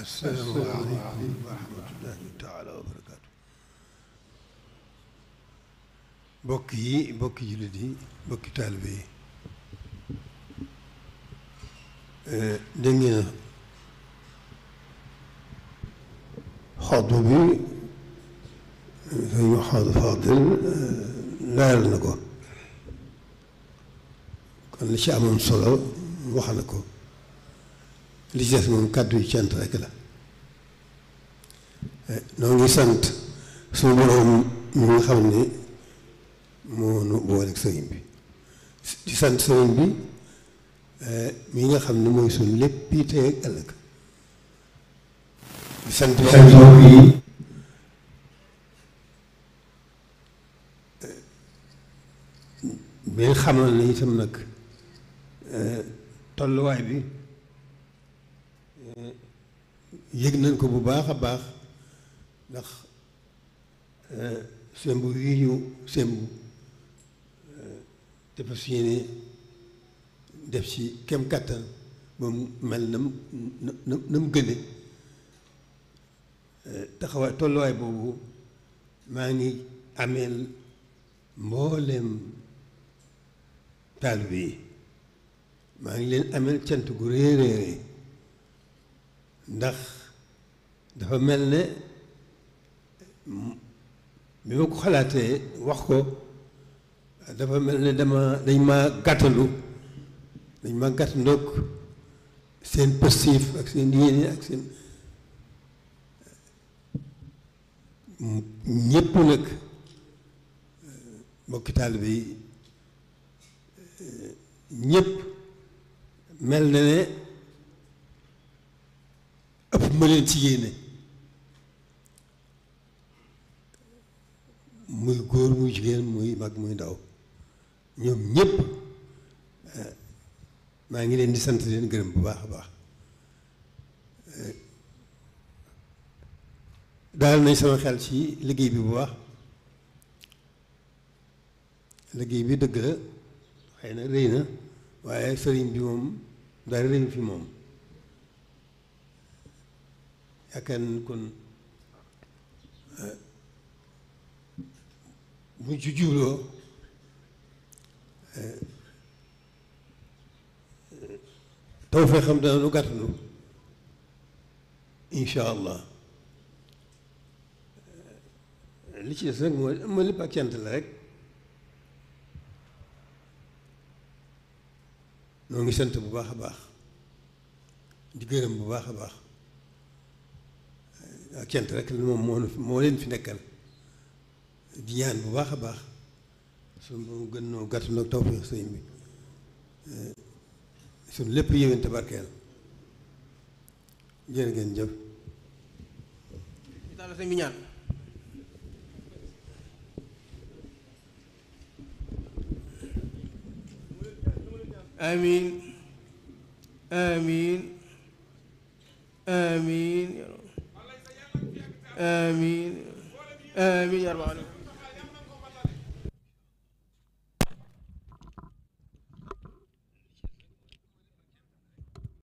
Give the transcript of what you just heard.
assalaamu aleykum wa rahmatullahi taala wa barakaatu. mbokk yi mbokki jullit yi mbokki taalibe yi dégg ngeen xutba bi sëñ Mouhamadou Fadil leeral na ko kon li ci amoon solo wax na ko li ci des moom kàddu yi cant rekk la. noo ngi sant suñu boroom mi nga xam ne moo nu booleeg sëriñ bi di sant sëriñ bi mi nga xam ne mooy suñu lépp yi tey ak ëllëg di sant mbokk yi bi nga xamal ne itam nag tolluwaay bi yëg nañ ko bu baax a baax ndax semb yi ñu semb dafa si yéene def ci kem kàttan ba mu mel na mu gëne taxawaay tolluwaay boobu maa ngi ameel mbooleem taalibe yi maa ngi leen ameel cant gu réeréeré ndax dafa mel ne bi ma ko xalaatee wax ko dafa mel ne dañ ma gàttalu dañ ma gàttandoog seen positif ak seen yéene ak seen ñépp nag mbokki taalibe yi ñépp mel na ne ëpp ma leen ci yéene muy góor muy jigéen muy mag muy ndaw ñoom ñépp maa ngi leen di sant leen gërëm bu baax a baax daal nañ sama xel ci liggéey bi bu baax liggéey bi dëgg la xëy na rëy na waaye sëriñ bi moom dara rëyu fi moom yaakaar na kon buñ ci jubloo taw fee xam dana lu gàttalu incha allah li ci des nag mooy ma lépp ak cant la rek noo ngi sant bu baax a baax di gërëm bu baax a baax ak cant rek moom moo leen fi nekkal di ñaan bu baax a baax suñu moom gën noo gàtt nag tawfeex sëñ bi suñu lépp yéwén tabarkeel jërë ngeen jëf ñu taal sëñ bi ñaan amiin amiin amiin amiin amiin yaa rabbal aalamiin